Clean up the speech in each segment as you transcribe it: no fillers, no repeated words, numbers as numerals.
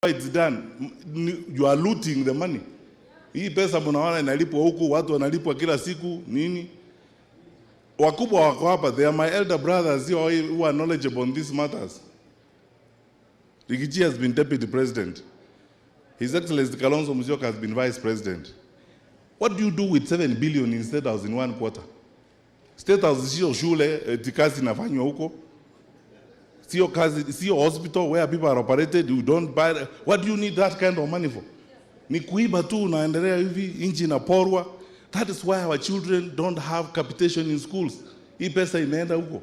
It's done. You are looting the money. Hii pesa mnaona inalipwa huku, watu wanalipwa kila siku nini? Wakubwa wako hapa, they are my elder brothers who are knowledgeable on these matters. Riggy G has been deputy president. His Excellency Kalonzo Musyoka has been vice president. What do you do with 7 billion in State House in one quarter? State House sio shule, eti kazi inafanywa huko. Sio kazi, sio hospital where people are operated, you don't buy. What do you need that kind of money for? Ni kuiba tu, unaendelea hivi, nchi inaporwa. That is why our children don't have capitation in schools. Hii pesa imeenda huko.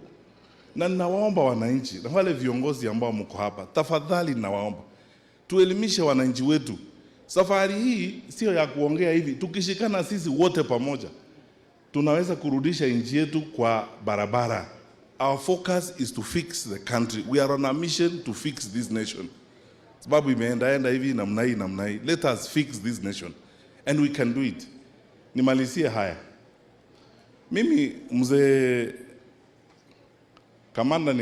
Na ninawaomba wananchi na wale viongozi ambao mko hapa, tafadhali ninawaomba tuelimishe wananchi wetu. Safari hii sio ya kuongea hivi, tukishikana sisi wote pamoja tunaweza kurudisha nchi yetu kwa barabara. Our focus is to fix the country. We are on a mission to fix this nation. Sababu imeendaenda hivi namna hii namna hii. Let us fix this nation and we can do it. Nimalizie haya. Mimi mzee Kamanda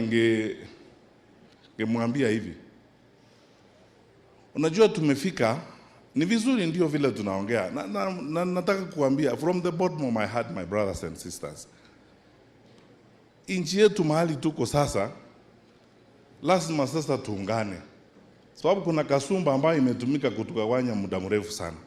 ningemwambia hivi. Unajua tumefika, ni vizuri ndio vile tunaongea. Na nataka kuambia from the bottom of my heart, my brothers and sisters. Nchi yetu mahali tuko sasa, lazima sasa tuungane. Sababu kuna kasumba ambayo imetumika kutugawanya muda mrefu sana.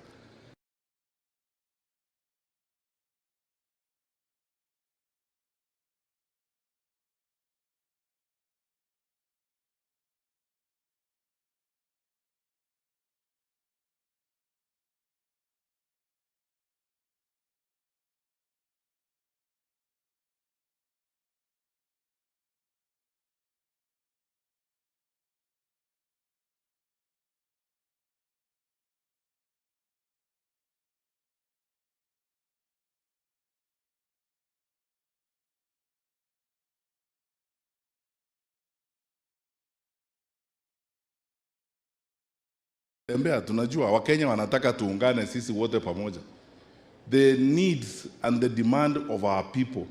Tembea, tunajua Wakenya wanataka tuungane sisi wote pamoja. The needs and the demand of our people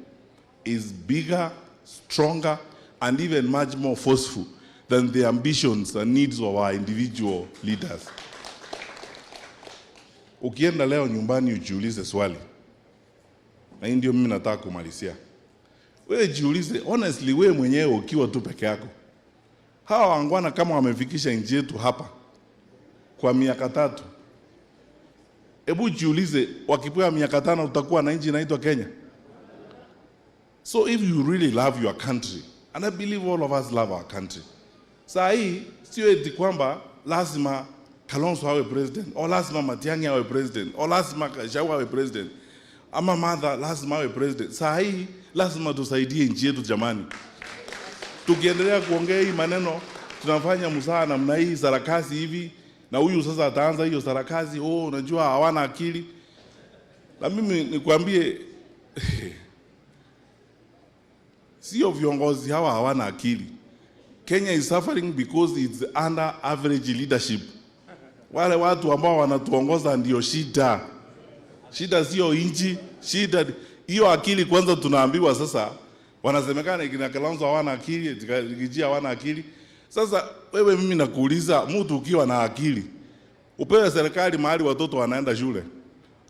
is bigger, stronger and even much more forceful than the ambitions and needs of our individual leaders. Ukienda leo nyumbani ujiulize swali, na hii ndio mimi nataka kumalizia. Wewe jiulize honestly, wewe mwenyewe ukiwa tu peke yako, hawa wangwana kama wamefikisha nchi yetu hapa kwa miaka 3, hebu jiulize, wakipewa miaka 5 tutakuwa na nchi inaitwa Kenya? So if you really love your country, and I believe all of us love our country, saa hii sio eti kwamba lazima Kalonzo awe president, au lazima Matiang'i awe president, au lazima Gachagua awe president, ama Martha lazima awe president. Saa hii lazima tusaidie nchi yetu jamani. Tukiendelea kuongea hii maneno, tunafanya mzaha namna hii, sarakasi hivi, na huyu sasa ataanza hiyo sarakasi, oh, unajua hawana akili. Na mimi nikwambie, sio viongozi hawa hawana akili. Kenya is suffering because it's under average leadership. Wale watu ambao wanatuongoza ndio shida. Shida sio nchi, shida hiyo akili kwanza tunaambiwa sasa, wanasemekana kina Kalonzo hawana akili, Riggy G hawana akili. Sasa wewe, mimi nakuuliza, mtu ukiwa na akili, upewe serikali mahali watoto wanaenda shule,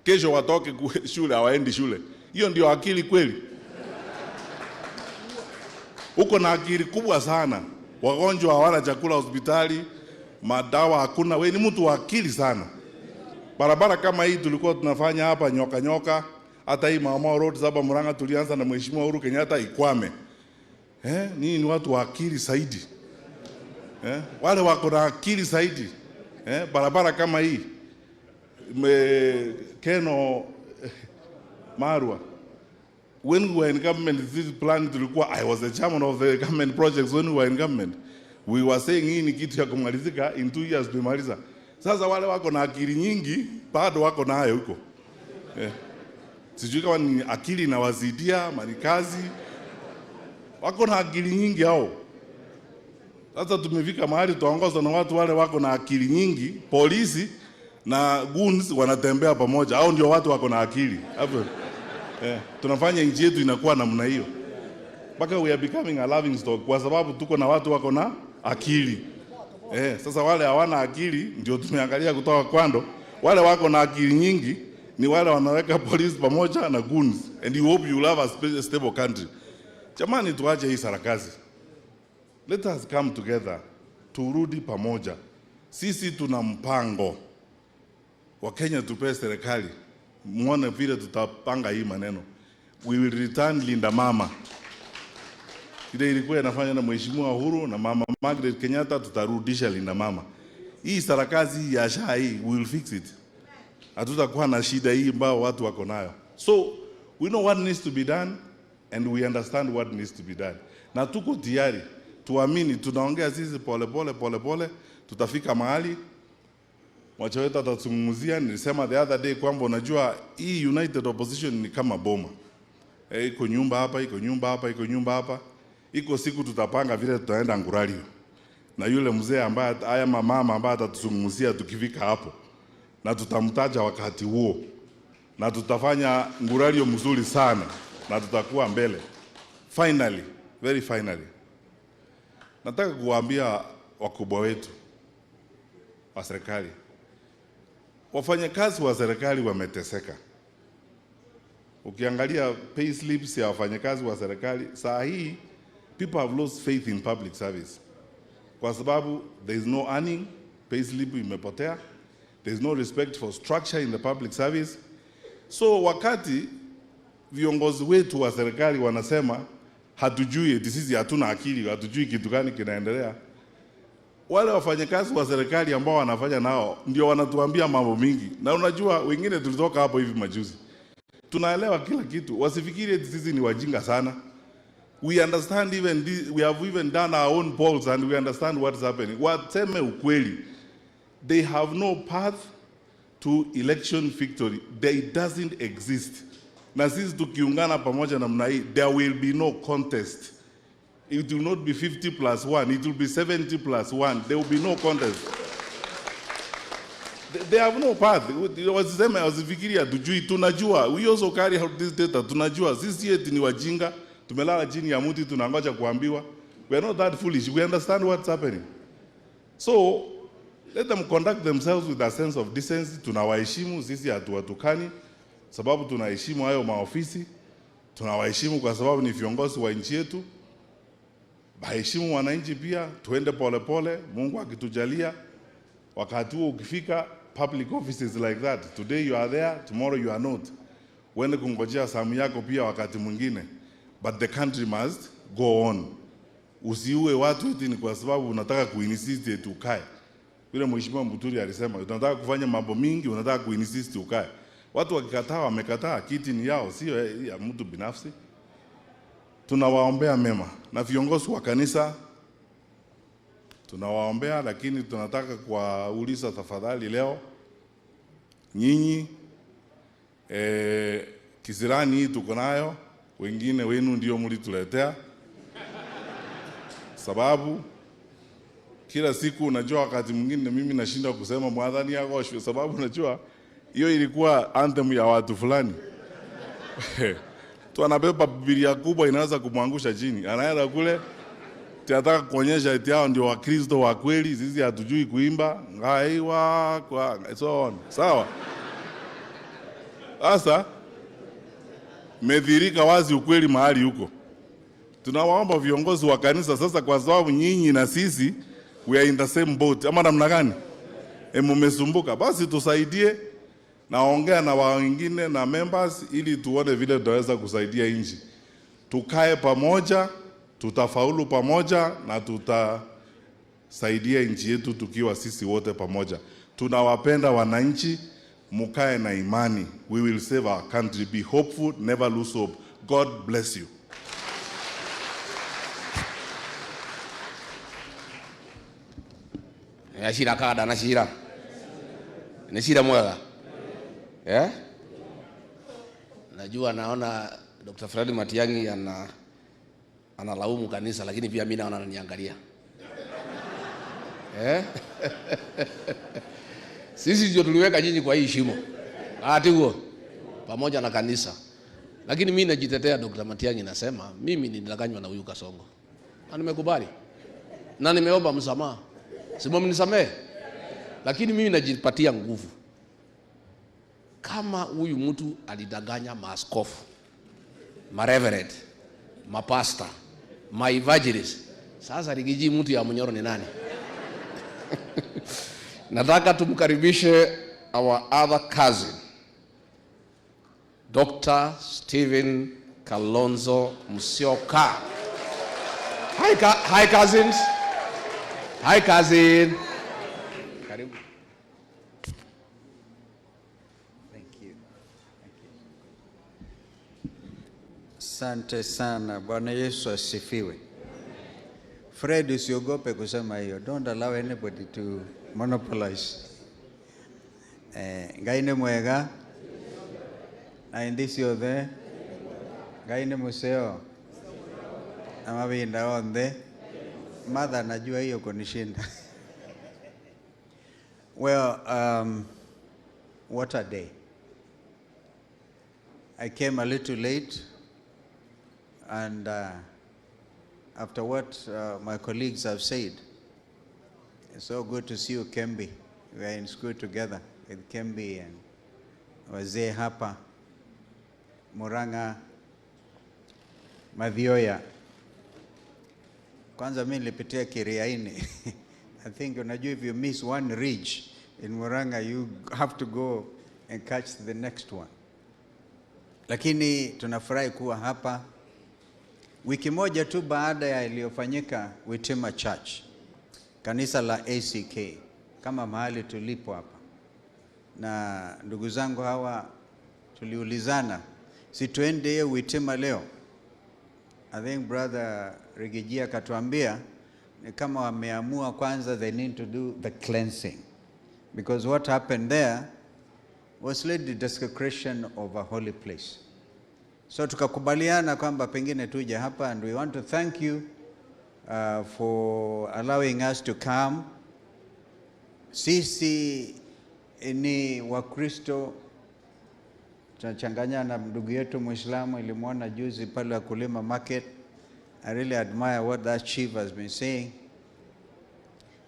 kesho watoke shule hawaendi shule, hiyo ndio akili kweli? Uko na akili kubwa sana, wagonjwa hawana chakula hospitali, madawa hakuna, wewe ni mtu wa akili sana. Barabara kama hii tulikuwa tunafanya hapa nyoka nyoka, hata hii Mau Mau Road saba Murang'a tulianza na Mheshimiwa Uhuru Kenyatta ikwame. Ninyi ni watu wa akili zaidi. Wale wako na akili zaidi. Barabara kama hii Keno Marwa, when we were in government, this plan tulikuwa, I was the chairman of the government projects when we were in government. We were saying hii ni kitu ya kumalizika in 2 years tumemaliza. Sasa wale wako na akili nyingi bado wako nayo huko. Sijui kama ni akili inawazidia ama ni kazi. Wako na akili nyingi hao. Sasa tumefika mahali tuongozwa na watu wale wako na akili nyingi, polisi na goons wanatembea pamoja. Hao ndio watu wako na akili. Hapo. Tunafanya nchi yetu inakuwa namna hiyo. Mpaka we are becoming a laughing stock kwa sababu tuko na watu wako na akili. Sasa wale hawana akili ndio tumeangalia kutoka Kwando. Wale wako na akili nyingi ni wale wanaweka polisi pamoja na goons and you hope you will have a stable country. Jamani, tuache hii sarakasi. Let us come together, turudi pamoja. Sisi tuna mpango. Wakenya, tupee serikali, muone vile tutapanga hii maneno. We will return Linda Mama ile ilikuwa inafanya na Mheshimiwa Uhuru na Mama Margaret Kenyatta, tutarudisha Linda Mama. Hii sarakasi ya SHA hii, we will fix it. Hatutakuwa na shida hii ambayo watu wako nayo. So we know what needs to be done and we understand what needs to be done. Na tuko tayari, tuamini, tunaongea sisi pole pole pole pole, tutafika mahali mwacha wetu atatuzungumzia. Nilisema the other day kwamba unajua hii united opposition ni kama boma. Iko nyumba hapa, iko nyumba hapa, iko nyumba hapa. Iko siku tutapanga vile tutaenda Nguralio na yule mzee ambaye haya mama ambaye atatuzungumzia tukifika hapo, na tutamtaja wakati huo, na tutafanya Nguralio mzuri sana na tutakuwa mbele. Finally, very finally, nataka kuwaambia wakubwa wetu wa serikali, wafanyakazi wa serikali wameteseka. Ukiangalia pay slips ya wafanyakazi wa serikali saa hii, people have lost faith in public service kwa sababu there is no earning, pay slip imepotea, there is no respect for structure in the public service. So wakati viongozi wetu wa serikali wanasema hatujui, eti sisi hatuna akili, hatujui kitu gani kinaendelea, wale wafanyakazi wa serikali ambao wanafanya nao ndio wanatuambia mambo mingi, na unajua wengine tulitoka hapo hivi majuzi, tunaelewa kila kitu. Wasifikiri eti sisi ni wajinga sana. We understand even this, we have even done our own polls and we understand what's happening. Waseme ukweli, they have no path to election victory. They doesn't exist. Na sisi tukiungana pamoja namna hii, there will be no contest. It will not be 50 plus 1, it will be 70 plus 1. There will be no contest. They have no path. Wasiseme, wasifikiri hatujui, tunajua. We also carry out this data, tunajua. Sisi eti ni wajinga, tumelala chini ya mti tunangoja kuambiwa. We are not that foolish. We understand what's happening. So let them conduct themselves with a sense of decency. Tunawaheshimu, sisi hatuwatukani sababu tunaheshimu hayo maofisi, tunawaheshimu kwa sababu ni viongozi wa nchi yetu. Baheshimu wananchi pia, tuende polepole. Mungu akitujalia, wakati huo ukifika, public offices like that, today you are there, tomorrow you are not. Uende kungojea zamu yako pia wakati mwingine, but the country must go on. Usiue watu eti ni kwa sababu unataka kuinsist eti ukae. Vile Mheshimiwa Muturi alisema, unataka kufanya mambo mingi, unataka kuinsist ukae. Watu wakikataa, wamekataa, kiti ni yao, sio ya mtu binafsi. Tunawaombea mema na viongozi wa kanisa tunawaombea, lakini tunataka kuwauliza tafadhali leo nyinyi kisirani hii tuko nayo, wengine wenu ndio mlituletea, sababu kila siku unajua, wakati mwingine mimi nashinda kusema mwadhani agoshwe, sababu unajua hiyo ilikuwa anthem ya watu fulani tu anabeba Biblia kubwa inaweza kumwangusha chini, anaenda kule tunataka kuonyesha eti hao ndio Wakristo wa kweli, sisi hatujui kuimba ngaiwa kwa so on. Sawa. Sasa medhirika wazi ukweli mahali huko. Tunawaomba viongozi wa kanisa sasa, kwa sababu nyinyi na sisi we are in the same boat, ama namna gani? E, mumesumbuka, basi tusaidie. Naongea na wengine na members ili tuone vile tutaweza kusaidia nchi. Tukae pamoja, tutafaulu pamoja na tutasaidia nchi yetu tukiwa sisi wote pamoja. Tunawapenda wananchi, mukae na imani. We will save our country. Be hopeful, never lose hope. God bless you. Ashira kada na shira. Ni shira mwega. Eh? Najua naona Dr. Fred Matiang'i analaumu kanisa, lakini pia mimi naona ananiangalia. Eh? Sisi ndio tuliweka nyinyi kwa hii shimo. Ati huo pamoja na kanisa. Lakini mimi najitetea Dr. Matiang'i, nasema mimi nilidanganywa na huyu Kasongo. Na nimekubali. Na nimeomba msamaha. Si mnisamehe? Lakini mimi najipatia nguvu. Kama huyu mtu alidanganya maaskofu, mareverend, mapasta, maevangelist, sasa Riggy G mtu ya Munyoro ni nani? Nataka tumkaribishe our other cousin, Dr. Stephen Kalonzo Musyoka. Hi, hi cousins. Hi cousin. Karibu. Thank you. Thank you. Asante sana. Bwana Yesu asifiwe. Fred, usiogope kusema hiyo. Don't allow anybody to monopolize. Ngai nĩ mwega na indi ciothe. Ngai nĩ museo na mavinda onthe. Mother, najua hiyo kunishinda. Well, what a day. I came a little late, and after what my colleagues have said, it's so good to see you, Kembi. We are in school together with Kembi and wazee hapa, Murang'a, Mathioya. Kwanza mimi nilipitia Kiriaini. I think unajua if you miss one ridge in Murang'a, you have to go and catch the next one. Lakini tunafurahi kuwa hapa wiki moja tu baada ya iliyofanyika Witima Church, kanisa la ACK, kama mahali tulipo hapa. Na ndugu zangu hawa tuliulizana, si tuende hiyo Witima leo? I think Brother Riggy G akatuambia ni kama wameamua kwanza they need to do the cleansing, because what happened there was really the desecration of a holy place. So tukakubaliana kwamba pengine tuje hapa, and we want to thank you for allowing us to come. Sisi ni Wakristo, tunachanganya na ndugu yetu Muislamu, ilimwona juzi pale Wakulima Market. I really admire what that chief has been saying.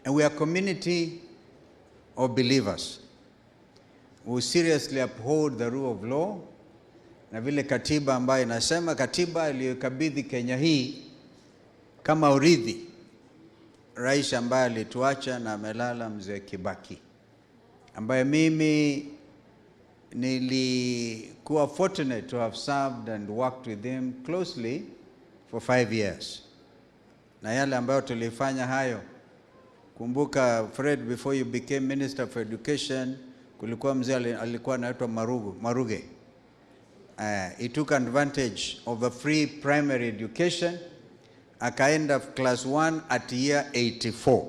And we are a community of believers who seriously uphold the rule of law na vile katiba ambayo inasema, katiba iliyokabidhi Kenya hii kama urithi rais ambaye alituacha na amelala, Mzee Kibaki, ambaye mimi nilikuwa fortunate to have served and worked with him closely for 5 years, na yale ambayo tulifanya hayo. Kumbuka Fred, before you became Minister for Education, kulikuwa mzee alikuwa anaitwa Marugu, Maruge. He took advantage of the free primary education, akaenda class 1 at year 84.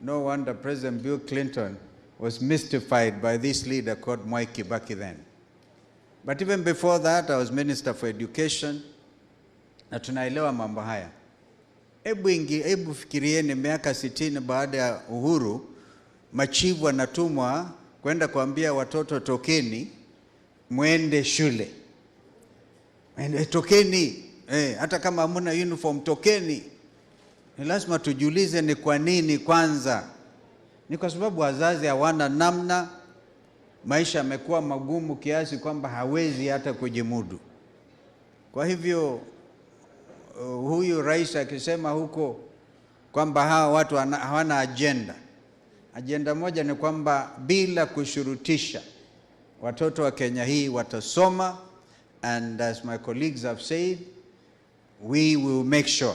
No wonder President Bill Clinton was mystified by this leader called Mwai Kibaki then. But even before that, I was Minister for Education, na tunaelewa mambo haya. Hebu fikirieni miaka 60 baada ya uhuru, machifu wanatumwa kwenda kuambia watoto tokeni mwende shule. Ende, tokeni hata kama hamuna uniform tokeni. Ni lazima tujiulize ni kwa nini kwanza. Ni kwa sababu wazazi hawana namna, maisha yamekuwa magumu kiasi kwamba hawezi hata kujimudu. Kwa hivyo huyu rais akisema huko kwamba hawa watu hawana agenda. Agenda moja ni kwamba bila kushurutisha watoto wa Kenya hii watasoma, and as my colleagues have said, we will make sure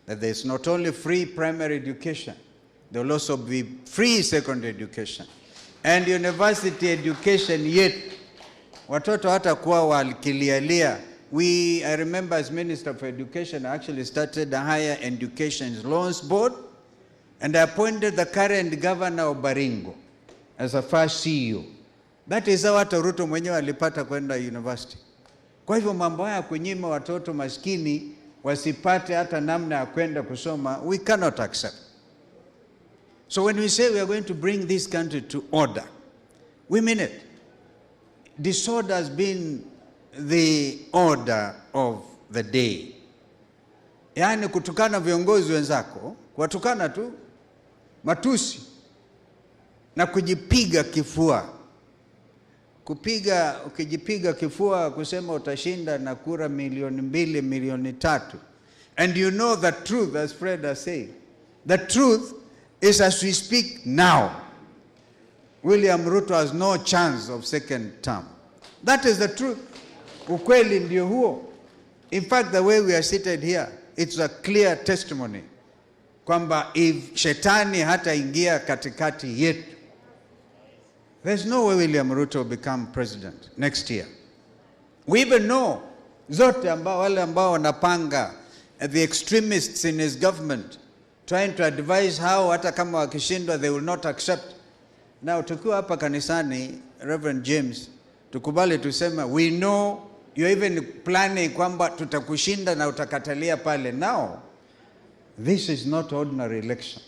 that there is not only free primary education, there will also be free secondary education and university education yet. Watoto hatakuwa wakilialia. I remember as Minister for Education, I actually started the Higher Education Loans Board, and I appointed the current governor of Baringo as a first CEO. That is how hata Ruto mwenyewe alipata kwenda university. Kwa hivyo mambo haya kunyima watoto maskini wasipate hata namna ya kwenda kusoma, we cannot accept. So when we say we are going to bring this country to order, we mean it. Disorder has been the order of the day. Yaani kutukana viongozi wenzako, kuwatukana tu. Matusi na kujipiga kifua. Kupiga, ukijipiga kifua kusema utashinda na kura milioni 2, milioni 3. And you know the truth, as Fred has said. The truth is, as we speak now, William Ruto has no chance of second term. That is the truth. Ukweli ndio huo. In fact, the way we are seated here, it's a clear testimony kwamba if shetani hataingia katikati yetu, there's no way William Ruto will become president next year. We even know zote ambao wale ambao wanapanga, the extremists in his government trying to advise how hata kama wakishindwa they will not accept. Now, tukiwa hapa kanisani, Reverend James, tukubali tuseme we know you're even planning kwamba tutakushinda na utakatalia pale. Now, this is not ordinary election.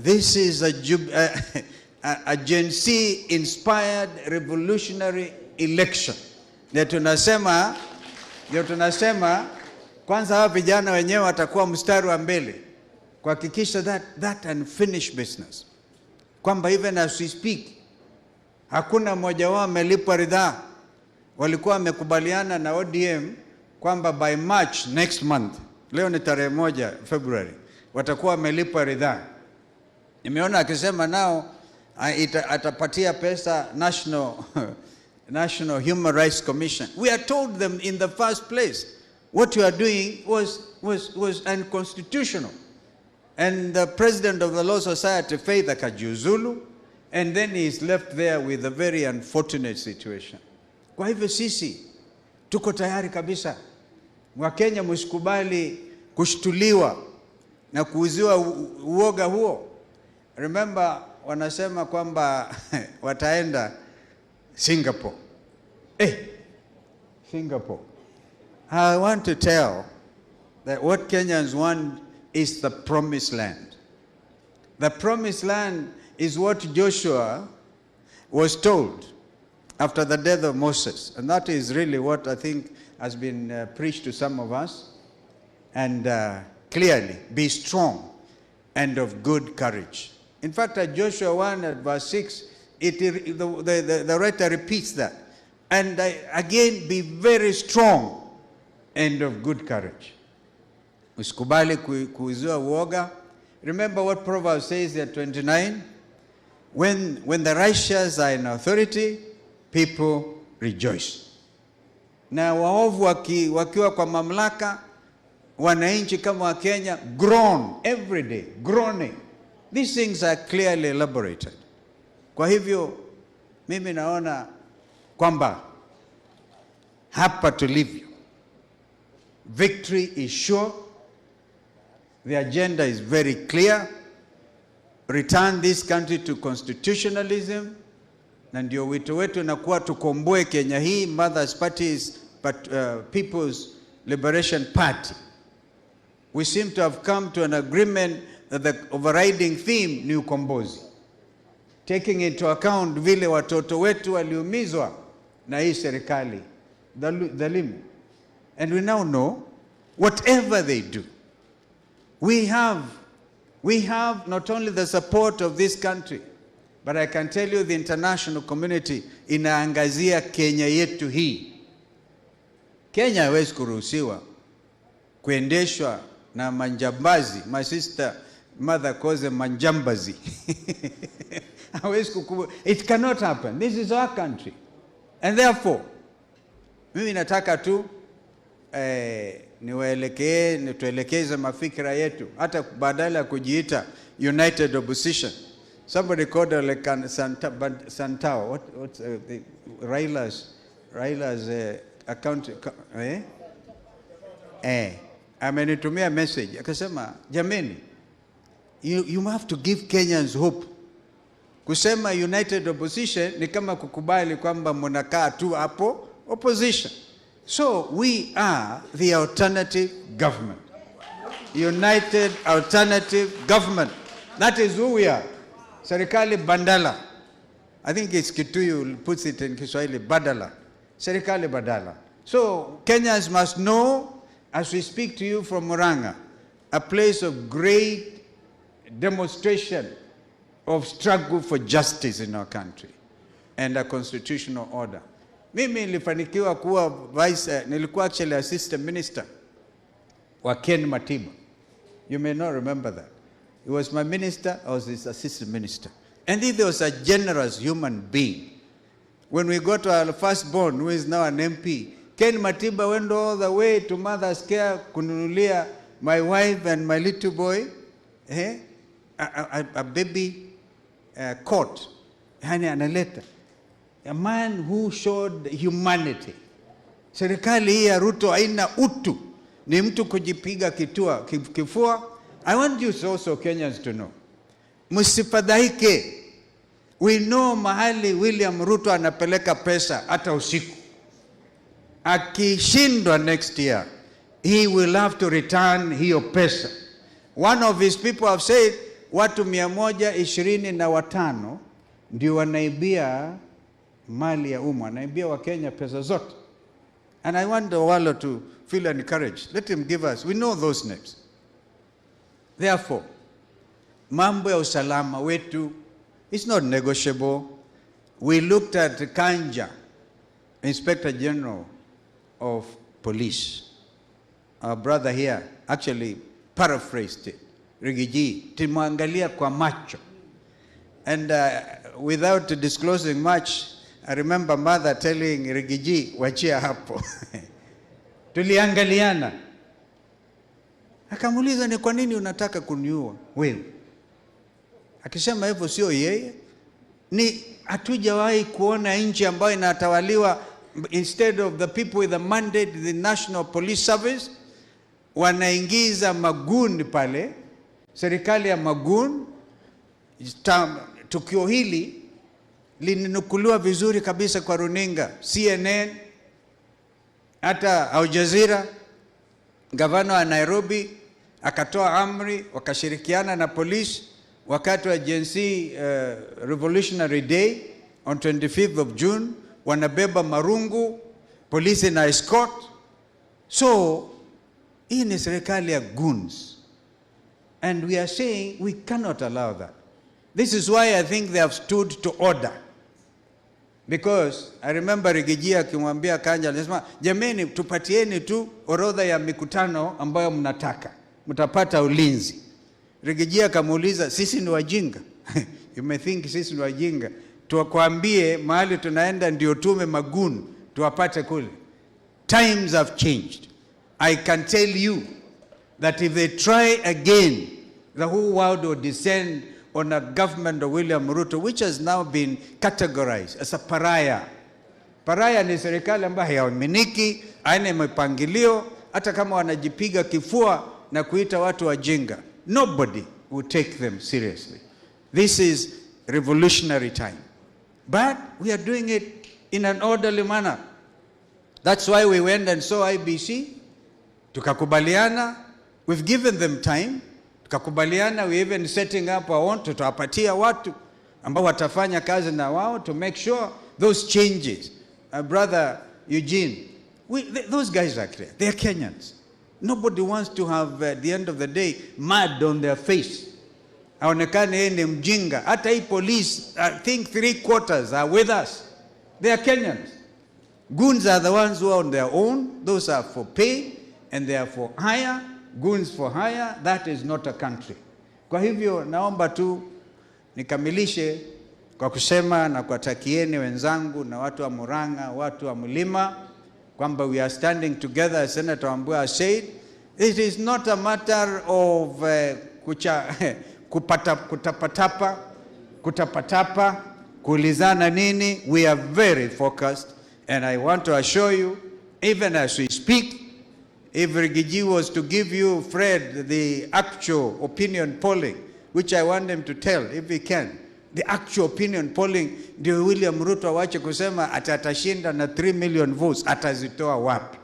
This is a Gen Z inspired revolutionary election. Ndio tunasema kwanza hawa vijana wenyewe watakuwa mstari wa mbele kuhakikisha that unfinished business, kwamba even as we speak hakuna mmoja wao amelipwa ridhaa. Walikuwa wamekubaliana na ODM kwamba by March next month, leo ni tarehe 1 February, watakuwa wamelipwa ridhaa. Nimeona akisema nao atapatia pesa National Human Rights Commission. We had told them in the first place what you are doing was unconstitutional. And the president of the Law Society, Faith, akajiuzulu, and then he is left there with a very unfortunate situation. Kwa hivyo sisi tuko tayari kabisa. Wakenya, msikubali kushtuliwa na kuuziwa uoga huo. Remember, wanasema kwamba wataenda Singapore. Eh, Singapore. I want to tell that what Kenyans want is the promised land. The promised land is what Joshua was told after the death of Moses. And that is really what I think has been preached to some of us. And clearly, be strong and of good courage. In fact, at Joshua 1 at verse 6, the writer repeats that. And again, be very strong and of good courage. Usikubali kuuziwa uoga. Remember what Proverbs says at 29? When the righteous are in authority, people rejoice. Na waovu wakiwa kwa mamlaka, wananchi kama wa Kenya groan every day, groaning. These things are clearly elaborated. Kwa hivyo mimi naona kwamba hapa tulivyo, victory is sure, the agenda is very clear, return this country to constitutionalism, na ndio wito wetu nakuwa tukomboe Kenya hii. Mother's Party's but, People's Liberation Party. We seem to have come to an agreement that the overriding theme ni ukombozi, taking into account vile watoto wetu waliumizwa na hii serikali dhalimu. And we now know whatever they do, we have not only the support of this country, but I can tell you the international community inaangazia Kenya yetu hii. Kenya haiwezi kuruhusiwa kuendeshwa na manjambazi. My sister mother calls them manjambazi. Hawezi. It cannot happen. This is our country. And therefore, mimi nataka tu niwaelekee, nituelekeze mafikira yetu hata badala ya kujiita United Opposition. Somebody called Olekan Santao. What's Raila's account, eh? Eh, amenitumia message akasema, "Jameni, you have to give Kenyans hope." Kusema United Opposition ni kama kukubali kwamba mnakaa tu hapo opposition. So we are the alternative government. United Alternative Government. That is who we are. Serikali badala. I think it's Kituyu puts it in Kiswahili, badala. Serikali badala. So Kenyans must know, as we speak to you from Murang'a, a place of great demonstration of struggle for justice in our country and a constitutional order. Mimi nilifanikiwa kuwa vice, nilikuwa actually assistant minister wa Ken Matiba. You may not remember that. He was my minister, I was his assistant minister. And he was a generous human being. When we got our firstborn, who is now an MP, Ken Matiba went all the way to Mother's Care kununulia my wife and my little boy, eh, a baby cot. Yani analeta. A man who showed humanity. Serikali hii ya Ruto haina utu, ni mtu kujipiga kifua. I want you also Kenyans to know, msifadhaike. We know mahali William Ruto anapeleka pesa hata usiku. Akishindwa next year, he will have to return hiyo pesa. One of his people have said watu 125 ndio wanaibia mali ya umma, wanaibia Wakenya pesa zote. And I want Owalo to feel encouraged. Let him give us, we know those names. Therefore, mambo ya usalama wetu is not negotiable. We looked at Kanja, Inspector General of Police. Our brother here actually paraphrased it. Riggy G, tumwangalia kwa macho. And without disclosing much, I remember mother telling Riggy G, "Wachia hapo." Tuliangaliana. Akamuuliza, "Ni kwa nini unataka kuniua wewe?" Akisema hivyo sio yeye, ni hatujawahi kuona nchi ambayo inatawaliwa, instead of the people with the mandate, the National Police Service, wanaingiza magoons pale, serikali ya magoons. Tukio hili lilinukuliwa vizuri kabisa kwa runinga CNN, hata Al Jazeera. Gavana wa Nairobi akatoa amri, wakashirikiana na polisi wakati wa Gen Z Revolutionary Day on 25th of June, wanabeba marungu, polisi na escort. So hii ni serikali ya goons and we are saying we cannot allow that. This is why I think they have stood to order. Because I remember Riggy G akimwambia Kanja, alisema, "Jameni, tupatieni tu orodha ya mikutano ambayo mnataka, mtapata ulinzi." Riggy G akamuuliza, "Sisi ni wajinga?" You may think sisi ni wajinga. Tuwakwambie mahali tunaenda ndio tume magoons tuwapate kule. Times have changed. I can tell you that if they try again, the whole world will descend on a government of William Ruto, which has now been categorized as a pariah. Pariah ni serikali ambayo haiaminiki, haina mipangilio, hata kama wanajipiga kifua na kuita watu wajinga. Nobody will take them seriously. This is revolutionary time. But we are doing it in an orderly manner. That's why we went and saw IEBC, tukakubaliana, we've given them time, tukakubaliana, we even setting up our own, tutawapatia watu ambao watafanya kazi na wao to make sure those changes. Brother Eugene, those guys are clear. They are Kenyans. Nobody wants to have, at the end of the day, mud on their face. Aonekane yeye ni mjinga. Hata hii police, I think three quarters are with us. They are Kenyans. Goons are the ones who are on their own. Those are for pay and they are for hire. Goons for hire, that is not a country. Kwa hivyo naomba tu nikamilishe kwa kusema na kuwatakieni wenzangu na watu wa Murang'a, watu wa Mlima kwamba we are standing together, as Senator Wambua has said. It is not a matter of kupata, kutapatapa, kutapatapa, kuulizana nini. We are very focused and I want to assure you, even as we speak, if Riggy G was to give you, Fred, the actual opinion polling, which I want him to tell if he can, the actual opinion polling, ndio William Ruto awache kusema ati atashinda na 3 million votes, atazitoa wapi?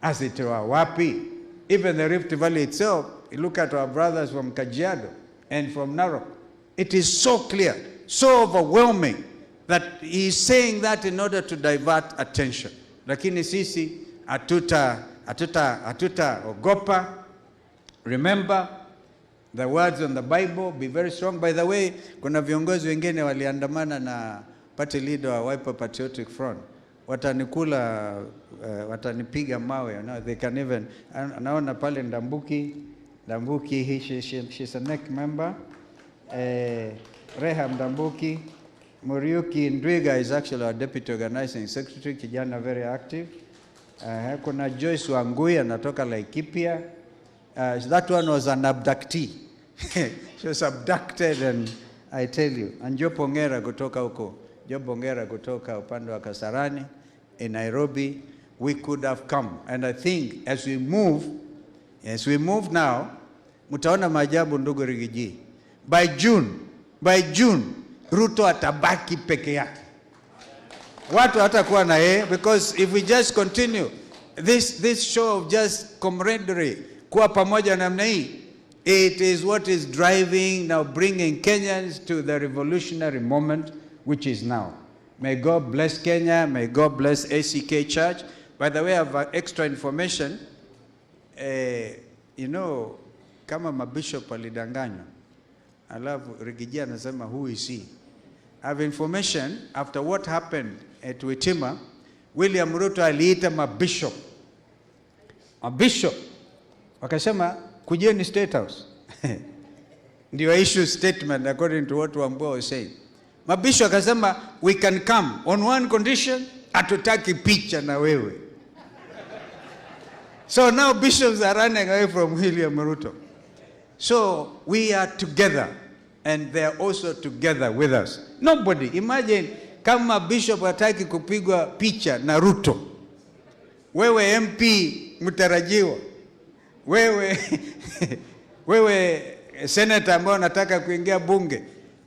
Azitoa wapi? Even the Rift Valley itself, you look at our brothers from Kajiado and from Narok, it is so clear, so overwhelming that he is saying that in order to divert attention. Lakini sisi hatutaogopa. Remember, The words on the Bible be very strong. By the way, kuna viongozi wengine waliandamana na party leader wa Wiper Patriotic Front. Watanikula, watanipiga mawe. They can even, naona pale Ndambuki, Ndambuki, she's a NEC member. Reham Ndambuki. Muriuki Ndwiga is actually our deputy organizing secretary, kijana very active. Kuna Joyce Wangui anatoka Laikipia. That one was an abductee. She was abducted, and I tell you. And Job Ongera kutoka huko. Job Ongera kutoka upande wa Kasarani in Nairobi. We could have come. And I think as we move now, mtaona maajabu, ndugu Riggy G. By June, Ruto atabaki peke yake. Watu hatakuwa na yeye, because if we just continue this show of just camaraderie, kuwa pamoja namna hii, it is what is driving now, bringing Kenyans to the revolutionary moment, which is now. May God bless Kenya. May God bless ACK Church. By the way, I have extra information. Kama mabishop walidanganywa, alafu Riggy G anasema, "Who is he?" I have information, after what happened at Witima, William Ruto aliita mabishop. Mabishop wakasema, "Kujeni State House." Ndio issue statement, according to what Wambua was saying. Mabishop akasema, "We can come on one condition, hatutaki picha na wewe." So now bishops are running away from William Ruto. So we are together, and they are also together with us. Nobody, imagine kama bishop hataki kupigwa picha na Ruto. Wewe MP mtarajiwa, wewe senator ambao unataka kuingia bunge,